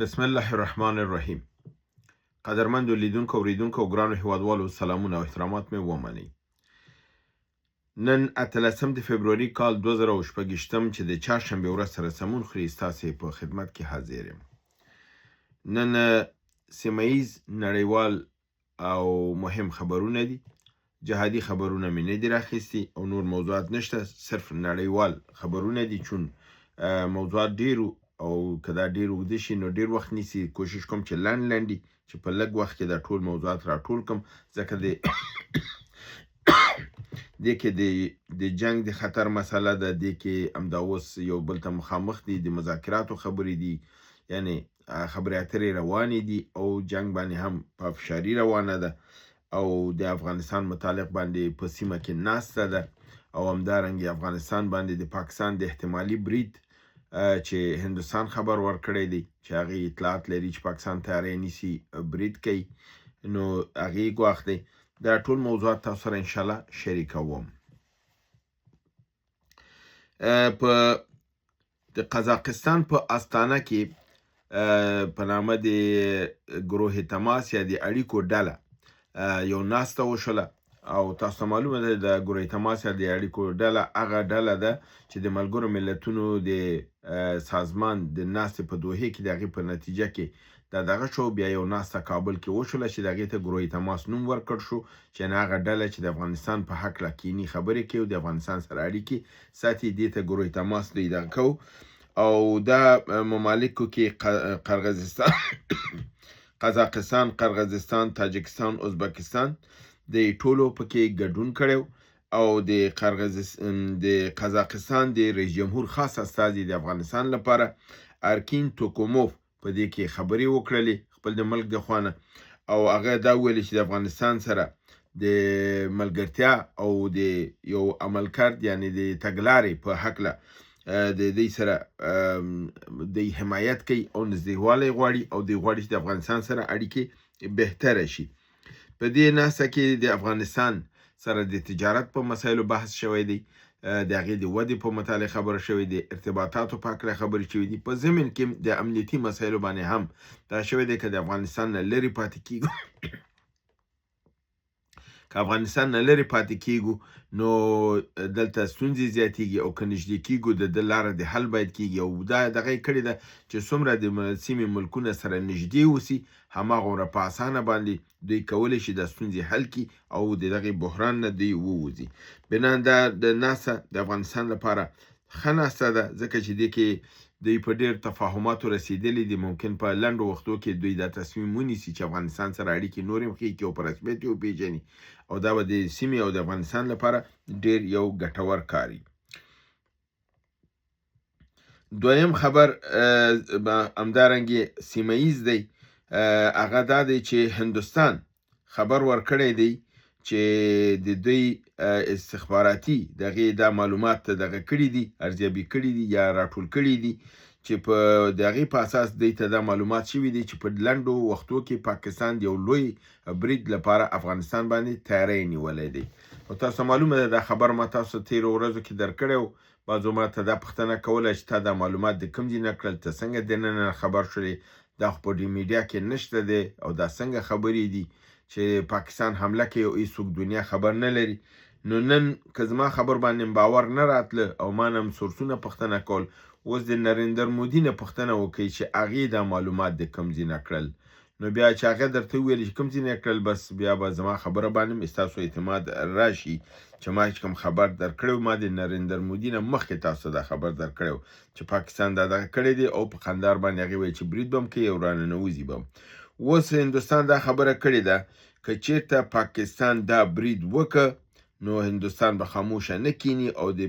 بسم الله الرحمن الرحیم. قدرمندو لیدونکو، اوریدونکو او ګرانو هیوادوالو، سلامونه او احترامات مې ومنئ. نن 18 د فبروري کال 2026 چې د چهارشنبې ورځ سره سمون خوري، ستاسې په خدمت کې حاضر یم. نن سیمه ییز، نړیوال او مهم خبرونه دي. جهادي خبرونه مې نه دي راخیستي او نور موضوعات نشته، صرف نړیوال خبرونه دي. چون موضوعات ډېر او که دا ډېر اوږده شي نو ډېر وخت نیسي. کوشش کوم چې لنډ لنډ، چې په لږ وخت کې دا ټول موضوعات راټول کم، ځکه د دې کې د جنگ د خطر مسله ده، دې کې همدا اوس یو بل ته مخامخ دي، د مذاکراتو خبرې دي، یعنی خبرې اترې روانې دي او جنگ باندې هم پافشاري روانه ده او د افغانستان متعلق باندې په سیمه کې ناسته ده او همدارنګه افغانستان باندې د پاکستان د احتمالي برید چې هندوستان خبر ورکړی دی چې هغه اطلاعات لري چې پاکستان تیاری نیسي برید کوي، نو هغې ګواښ دی. دا ټول موضوعات تاسو سره انشاءالله شریکوم. په د قزاقستان په استانه کې په نامه د ګروه تماس یا د اړیکو ډله یو ناسته وشوله. او تاسو ته معلومه ده، د ګروه تماس یا د اړیکو ډله هغه ډله ده چې د ملګرو ملتونو د سازمان د ناستې په دوحې کې د هغې په نتیجه کې دا دغه شو. بیا یو ناسته کابل کې وشوله چې د هغې ته ګروه تماس نوم ورکړ شو، چې نه هغه ډله چې د افغانستان په هکله کینی خبرې کوي او د افغانستان سره اړیکې ساتي، دې ته ګروه تماس دوی دغه کو. او دا ممالکو کې قرغزستان، قزاقستان، قرغزستان، تاجکستان، ازبکستان د ټولو پکې ګډون کړو. او د قزاقستان د رئیس جمهور خاص استازي د افغانستان لپاره ارکین توکوموف په دې کې خبرې وکړلې خپل د ملک د خوانه، او هغه دا وویل چې د افغانستان سره د ملګرتیا او د یو عملکرد یعنی د تګلارې په هکله د دې سره د حمایت کوي او نږدېوالی غواړي او دوی غواړي چې د افغانستان سره اړیکې بهتره شي. په دې ناسته کې د افغانستان سره د تجارت په مسایلو بحث شوی دی، د هغې د ودې په متعلق خبره شوې دی، ارتباطاتو په هکله خبرې شوې دي. په ضمن کې د امنیتي مسایلو باندې هم دا شوی دی، که د افغانستان نه لرې پاتې کیږو، که افغانستان نه لرې پاتې کیږو نو دلته ستونزې زیاتیږي او که نږدې کیږو د ده لاره د حل باید کیږي. او دا دغه یې کړې ده چې څومره د سیمې ملکونه سره نږدې اوسي، هماغومره په اسانه باندې دوی کولی شي دا ستونزې حل کړي او د دغې بحران نه دوی ووځي. بنا دا د ناسته د افغانستان لپاره ښه ناسته ده، ځکه چې دې کې دوی په ډېر تفاهماتو رسېدلي دي. ممکن په لنډو وختو کې دوی دا تصمیم ونیسي چې افغانستان سره اړیکې نورې هم ښې کړي او په رسمیت یې وپېژني، او دا به د سیمې او د افغانستان لپاره ډېر یو ګټور کار وي. دویم خبر همدارنګه سیمه ییز دی، هغه دا دی چې هندوستان خبر ورکړی دی چې د دوی استخباراتي دغې دا معلومات دغه کړي دي، ارزیابي کړي دي یا راټول کړي دي، چې په د هغې په اساس دوی ته دا معلومات شوي دي چې په لنډو وختو کې پاکستان د یو لوی برید لپاره افغانستان باندې تیاری نیولی دی. او تاسو معلومه ده، دا خبر ما تاسو تېرو ورځو کې درکړی و. بعضو ما ته دا پوښتنه کوله چې تا دا معلومات د کوم ځای نه کړل، ته څنګه دننه خبر شولې، دا خو په دې میډیا کې نشته دی او دا څنګه خبرې دي چې پاکستان حمله کوي او هیڅوک دنیا خبر نه لري. نو نن که زما خبر باندې باور نه راتله او ما نه هم سورسونه پوښتنه کول، اوس د نریندر مودي نه پوښتنه وکړئ چې هغې دا معلومات د کوم ځای نه کړل. نو بیا چې هغه درته وویل چې کوم ځای نه کړل، بس بیا به زما خبره باندې هم ستاسو اعتماد راشي چې ما چې کوم خبر درکړی و، ما د نریندر مودي نه مخکې تاسو ته دا خبر درکړی و چې پاکستان دا دغه کړی دی او په قندهار باندې هغې ویل چې برید به هم کوي او راننوځي به هم. اوس هندوستان دا خبره کړې ده که چېرته پاکستان دا برید وکړ نو هندوستان به خاموشه نه کینی او د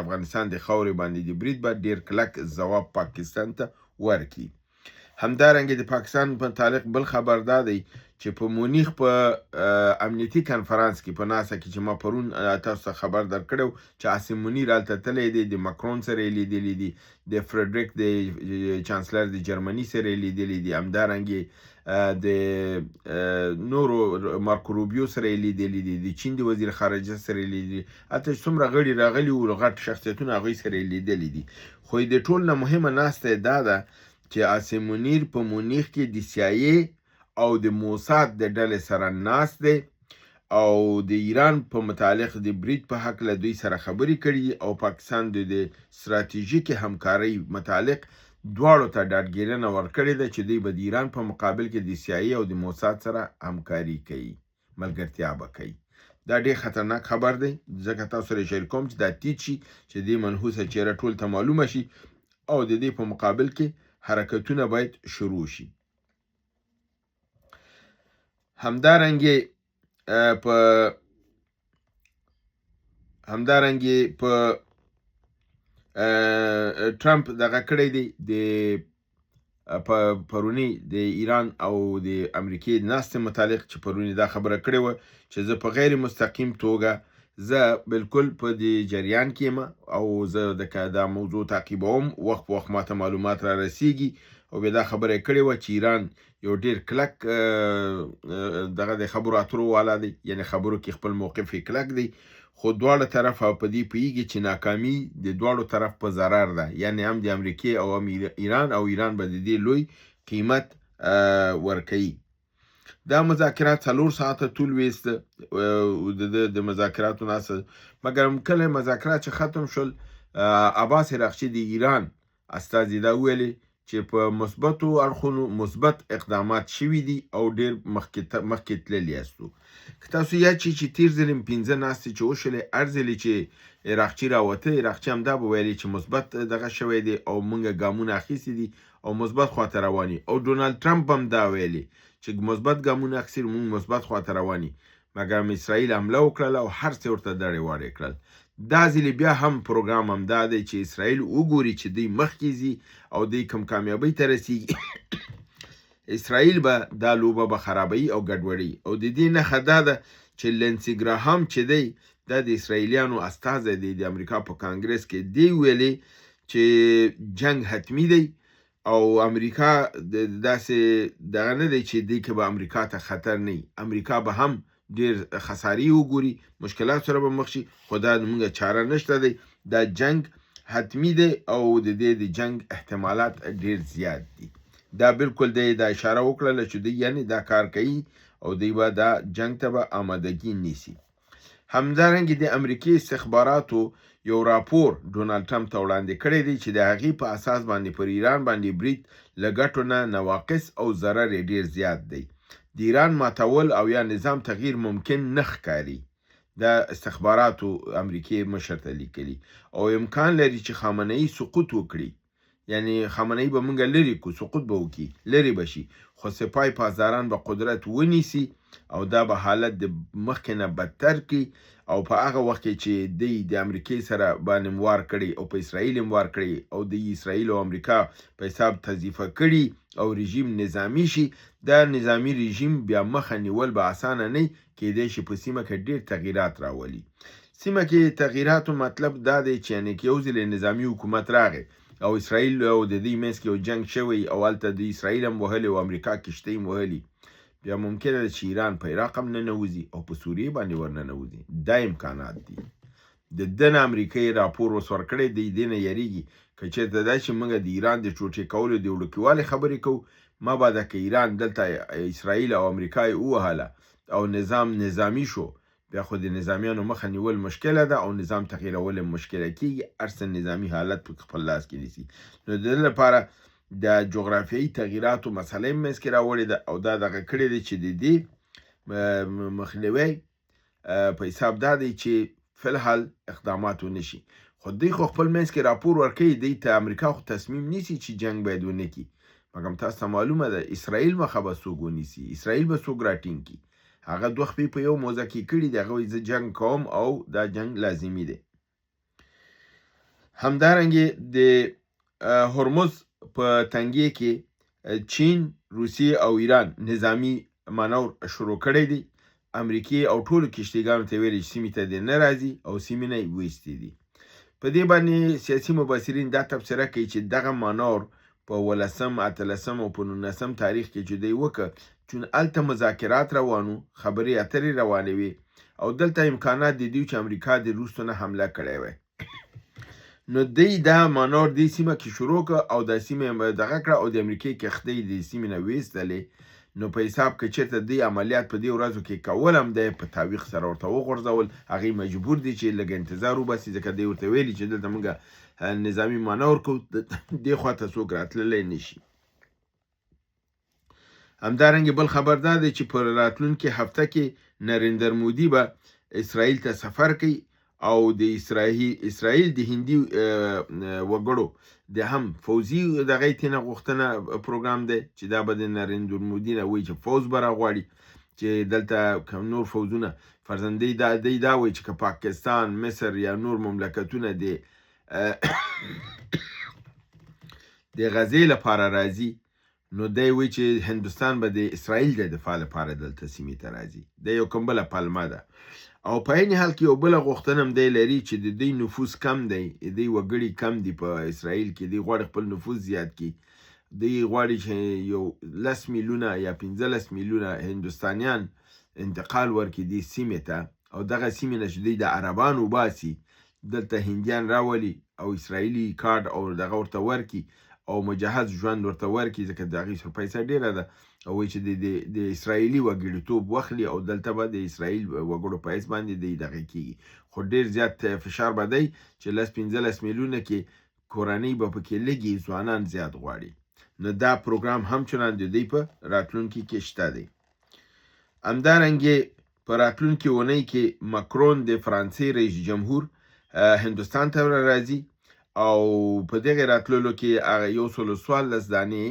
افغانستان د خاورې باندې د برید به ډېر کلک ځواب پاکستان ته ورکړي. همدارنګه د پاکستان په متعلق بل خبر دا دی چې په مونیخ په امنیتي کنفرانس کې په ناسه کې چې ما پرون تاسو ته خبر درکړی چې عاصم منیر هلته تللی دی، د مکرون سره یې لیدلي دي، د فردریک د چانسلر د جرمني سره یې لیدلي دي، همدارنګه د نورو مارکو روبیو سره یې لیدلي دي، د چین د وزیر خارجه سره یې لیدلي، هلته چې څومره غړي راغلي وو غټ شخصیتونه هغوی سره یې لیدلي دي. خو د ټول نه مهمه ناسته دا ده چې عاصم منیر په مونیخ کې د سي آی اې او د موساد د ډلې سره ناست دی او د ایران په متعلق د برید په هکله دوی سره خبرې کړي دي او پاکستان د د ستراتیژیکې همکارۍ متعلق دواړو ته ډاډګیرنه ورکړې ده چې دوی به د ایران په مقابل کې د سي آی اې او د موساد سره همکاري کوي، ملګرتیا به کوي. دا ډیر خطرناک خبر دی، ځکه تاسو سره شریک کوم چې دا تیت شي، چې دې منحوسه چهره ټول ته معلومه شي او د دې په مقابل کې حرکتونه باید شروع شي. همدارنګه په همدارنګه په ټرمپ دغه کړی دی د په پرونی د ایران او د امریکې ناستې متعلق، چې پرونی دا خبره کړې وه چې زه په غیر مستقیم توګه زه بالکل په دې جریان کې یم او زه د دا موضوع تعقیبوم، وخت په وخت ماته معلومات را رسیږي. او بیا دا خبره یې کړې وه چې ایران یو ډیر کلک دغه د خبرو اترو والا دی، یعنی خبرو کې خپل موقف یې کلک دی، خو دواړه طرفه په دې پوهیږي چې ناکامي د دواړو طرف په ضرر ده، یعنی هم د امریکې او هم ایران، او ایران به د دې لوی قیمت ورکوي. دا مذاکرات 4 ساعته طول ویست د مذاکراتو ناسته، مګر کله مذاکرات چې ختم شول، عباس عراقچي د ایران استازي دا وویلې چې په مثبتو اړخونو مثبت اقدامات شوي دي او ډېر مخکې تللي یاستو. که تاسو یاد شي چې تېر ځل هم 5 ناستې چې وشولې، هر ځلې چې عراقچي راوته، عراقچي هم دا به ویلې چې مثبت دغه شوی دی او موږ ګامونه اخیستي دي او مثبت خواته روان یو. او ډونالد ټرمپ هم دا ویلې چې مثبت ګامونه اخیستي، موږ مثبت خواته روان یو، مګر اسرائیل حمله وکړله او هر څه ورته دړې واړې کړل. دا ځلې بیا هم پروګرام هم دا دی چې اسرائیل وګوري چې دوی مخکې ځي او دوی کوم کامیابۍ ته رسیږي، اسرائیل به دا لوبه به خرابوي او ګډوډوي. او د دې نښه دا ده چې لینسي ګراهام چې دی دا د اسرائیلیانو استازی دی د امریکا په کانګرس کې، دی ویلې چې جنگ حتمی دی او امریکا داسې دغه نه دی چې دی کې به امریکا ته خطر نه وي، امریکا به هم ډېر خسارې وګوري، مشکلات سره به مخ شي، خو دا موږ چاره نشته دی، دا جنگ حتمی دی او د دې د جنگ احتمالات ډېر زیات دي. دا بالکل دی دا اشاره وکړله چې دوی یعنی دا کار کوي او دوی به دا جنگ ته به آمادګي نیسي. همدارنګه د امریکې استخباراتو یو راپور ډونالد ټرمپ ته وړاندې کړی دی چې د هغې په اساس باندې پر ایران باندې برید له ګټو نه نواقص او ضرر یې ډېر زیات دی. د ایران ماتول او یا نظام تغییر ممکن نه ښکاري. دا استخباراتو امریکې مشر ته لیکلي او امکان لري چې خامنه‌ای سقوط وکړي، یعنی خامنه‌ای به مونږ لرې کړو، سقوط به وکړي، لرې به شي، خو سپاه پاسداران به قدرت ونیسي او دا به حالت د مخکې نه بدتر کړي. او په هغه وخت کې چې دی د امریکې سره باندې وار کړي او په اسرائیل هم وار کړي او د اسرائیل او امریکا په حساب تضعیفه کړي او رژیم نظامی شي، دا نظامی رژیم بیا مخه نیول به اسانه نه، کیدای شي په سیمه کې ډېر تغییرات راولي. سیمه کې تغییراتو مطلب دا دی چې یعنې که یو ځل نظامی حکومت راغی او اسرائیل او د دې منځ کې یو جنګ شوی او هلته د اسرائیل هم وهلي او امریکا کښتۍ هم وهلي، بیا ممکنه ده چې ایران په عراق هم ننوځي او په سوریې باندې ورننوځي. دا امکانات دي. د ده نه امریکې راپور اوس ورکړی دی، دې نه یریږي. که چېرته دا چې موږ د ایران د ټوټې کولو د وړوکیوالي خبرې کوو، مبادا که ایران دلته اسرائیل او امریکا یې ووهله او نظام نظامی شو، بیا خو د نظامیانو مخه نیول مشکله ده او نظام تغییرول هم مشکله کېږي، هر څه نظامی حالت په خپل لاس کې نیسي. نو د دې لپاره د جغرافیایي تغییراتو مسله یې منځ کې راوړې ده او دا دغه کړې دی چې د دې مخنیوی په حساب دا دی چې فلحال اقدامات ونه شي. خو دوی خو خپل منځ کې راپور ورکوي، دوی ته امریکا خو تصمیم نیسي چې جنګ باید ونه کړي، مګر تاسو ته معلومه ده اسرائیل مخه به څوک ونیسي، اسرائیل به څوک راټینګ کړي. هغه دوه خپې په یو موزه کې کړي دي، هغه وایي زه جنګ کوم او دا جنګ لازمي دی. همدارنګه د هرمز په تنګې کې چین، روسیې او ایران نظامی مانور شروع کړی دی. امریکې او ټولو کښتیګانو ته ویلي چې سیمې ته دې نه راځي او سیمې نه یې ویستي دي. په دې باندې سیاسي مبصرین دا تبصره کوي چې دغه مانور په 18، 18 او په 19 تاریخ کې چې دی وکړ، چون هلته مذاکرات روانو، خبرې اترې روانې وې او دلته امکانات د دوی چې امریکا د روسو نه حمله کړې وای. نو دی دا مانور دې سیمه کې شروع کړ او دا سیمه یې دغه کړه او د امریکې کښتۍ دې سیمې نه ویستلې. نو په حساب که چېرته دوی عملیات په دې ورځو کې کول هم دی په تعویق سره ورته وغورځول. هغوی مجبور دي چې لږ انتظار وباسي، ځکه دوی ورته ویلي چې دلته موږ نظامي مانور کوو، دې خوا ته څوک راتللی نه شي. همدارنګه بل خبر دا دی چې په راتلونکې هفته کې نریندر مودي به اسرائیل ته سفر کوي او د اسرائیل د هندي وګړو د هم فوځي دغه تینه غوښتنه پروګرام دی چې دا به د نریندر مودي نه وایي چې فوځ به راغواړي چې دلته کوم نور فوځونه فرضاً دی دا دی دا وایي چې که پاکستان، مصر یا نور مملکتونه د د غزې لپاره راځي، نو دی وایي چې هندوستان به د اسرائیل د دفاع لپاره دلته سیمې ته راځي. دا یو کوم بله پلمه ده. او په عین حال کې یو بله غوښتنه هم دی لري چې د دوی نفوس کم دی، دوی وګړي کم دي په اسرائیل کې، دوی غواړي خپل نفوس زیات کړي. دوی غواړي چې یو لس میلیونه یا 15 میلیونه هندوستانیان انتقال ورکړي دې سیمې ته، او دغه سیمې نه چې دوی د عربانو وباسي دلته هندیان راولي او اسرائیلي کارډ او دغه ورته ورکړي او مجهز ژوند ورته ورکړي، ځکه د هغې سره پیسه ډېره ده، او وایي چې د اسرائیلي وګړیتوب واخلي او دلته به د اسرائیل وګړو په حیث باندې دی دغه کېږي. خو ډېر زیات فشار به دی چې لس 15 میلیونه کې کورنۍ به پکې لږې، ځوانان زیات غواړي. نو دا پروګرام هم چنان د دوی په راتلونکي کې شته دی. همدارنګه په راتلونکي اونۍ کې مکرون د فرانسې رئیس جمهور هندوستان ته راځي او په دغه راتللو کې هغه یو سل 14 دانې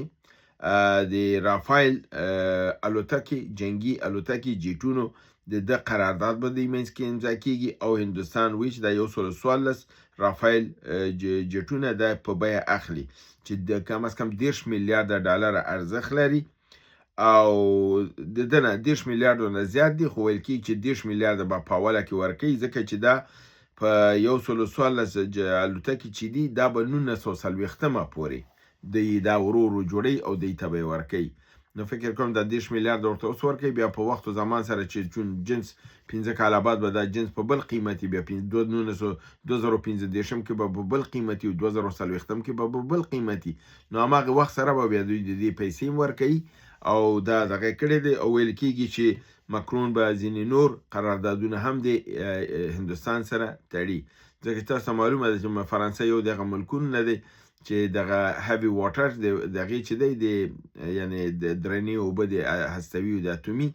د رافایل الوتکې، جنګي الوتکې جیټونو د ده قرارداد به دوی منځ کې امضا کېږي. او هندوستان وایي چې دا یو سل 14 رافایل جیټونه دا په بیه اخلي چې د کم از کم 30 میلیارده ډالر ارزښت لري، او د ده نه 30 میلیارډو نه زیات دي، خو ویل کېږي چې 30 میلیارده به په اوله کې ورکوي، ځکه چې دا په یو سل 14 الوتکې چې دي دا به 1940 پورې دوی دا ورو ورو جوړوي او دوی ته به یې ورکوي. نو فکر کوم دا 30 میلیارډ ورته اوس ورکوي، بیا په وخت و زمان سره چې چون جنس 5 کاله بعد به دا جنس په بل قیمتي، بیا 2035 کې به په بل قیمتي او 2040 کې به په بل قیمتي، نو هماغه وخت سره به بیا دوی د دې پیسې هم ورکوي. او دا دغه کړی دی. او ویل کېږي چې مکرون به ځینې نور قراردادونه هم د هندوستان سره تړي، ځکه چې تاسو ته معلومه ده چې فرانسه یو دغه ملکونه نه دی چې دغه هیوي واټر دغې چې دی د یعنې د درنې اوبه د هستوي او د اتومي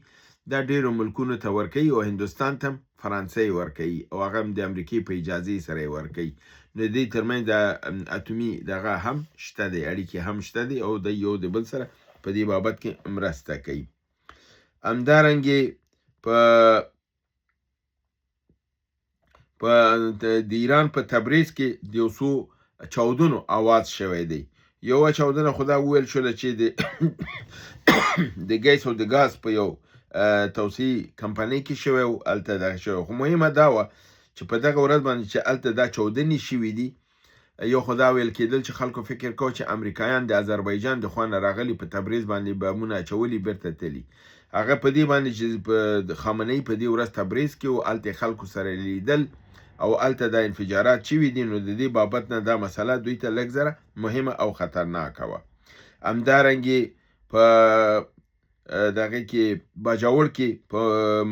دا ډېرو ملکونو ته ورکوي، او هندوستان ته هم فرانسه یې ورکوي، او هغه هم د امریکې په اجازې سره یې ورکوي. نو دې ترمنځ د اتومي دغه هم شته دی، اړیکې هم شته دی، او د یو د بل سره په دې بابت کې مرسته کوي. همدارنګې په په د ایران په تبریز کې د یو څو چاودنو اواز شوی دی. یوه چاودنه خو دا وویل شوله چې د ګیس او د ګاز په یو توسعي کمپنۍ کې شوی و، هلته دغه شوی و. خو مهمه دا وه چې په دغه ورځ باندې چې هلته دا چاودنې شوي دي، یو خو دا ویل کېدل چې خلکو فکر کاوه چې امریکایان د آذربایجان د خوا نه راغلي، په تبریز باندې بمونه اچولي بیرته تللي. هغه په دې باندې چې خامنه‌ای په دې ورځ تبریز کې و، هلته خلکو سره لیدل او هلته دا انفجارات شوي دي، نو د دې بابت نه دا مسله دوی ته لږ ذره مهمه او خطرناکه وه. همدارنګې په دغه کې باجوړ کې په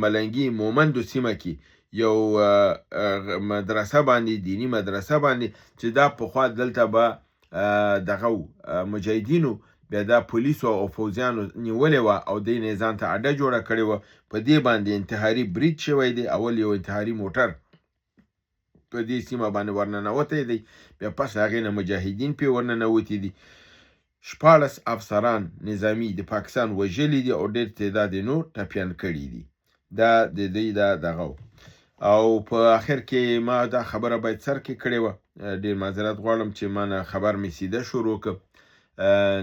ملنګي مومندو سیمه کې یو مدرسه باندې، دیني مدرسه باندې چې دا پخوا دلته به دغه مجاهدینو بیا دا پولیسو او فوځیانو نیولې وه او دوی نه یې ځان ته اډه جوړه کړې وه، په دې باندې انتحاري برید شوی دی. اول یو انتحاري موټر په دې سیمه باندې ورننوتی دی، بیا پس هغې نه مجاهدین پرې ورننوتي دي. 16 افسران نظامي د پاکستان وژلي دي او ډېر تعداد یې نور ټپیان کړي دي. دا د دوی دا دغه و. او په آخر کې ما دا خبره باید سر کې کړې وه، ډېر معذرت غواړم چې ما نه خبر مې سیده شروع کړ.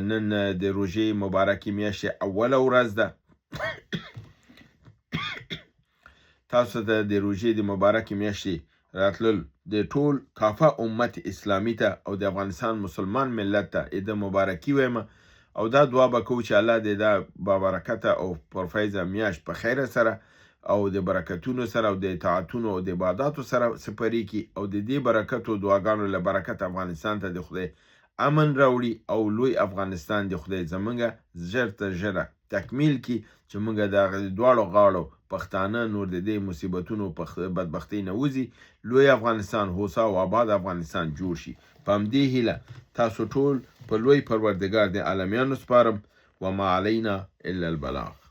نن د روژې مبارکې میاشتې اوله ورځ ده. تاسو ته د روژې د مبارکې میاشتې راتلل د ټول کافه امت اسلامي ته او د افغانستان مسلمان ملت ته د مبارکي وایم، او دا دعا به کوو چې الله دې دا بابرکته او پرفیضه میاشت په خیر سره او د برکتونو سره او د اطاعتونو او د عباداتو سره سپری کی، او د دې برکتو دعاګانو له برکت افغانستان ته د خدای امن راوړي، او لوی افغانستان د خدای زمونږ ژر تر ژره تکمیل کی، چې مونږ د هغه دواړو غاړو پښتانه نور د دې مصیبتونو په بدبختۍ نه وځي، لوی افغانستان، هوسا او آباد افغانستان جوړ شي. په همدې هیله تاسو ټول په لوی پروردګار د عالمیانو سپارم. وما علینا الا البلاغ.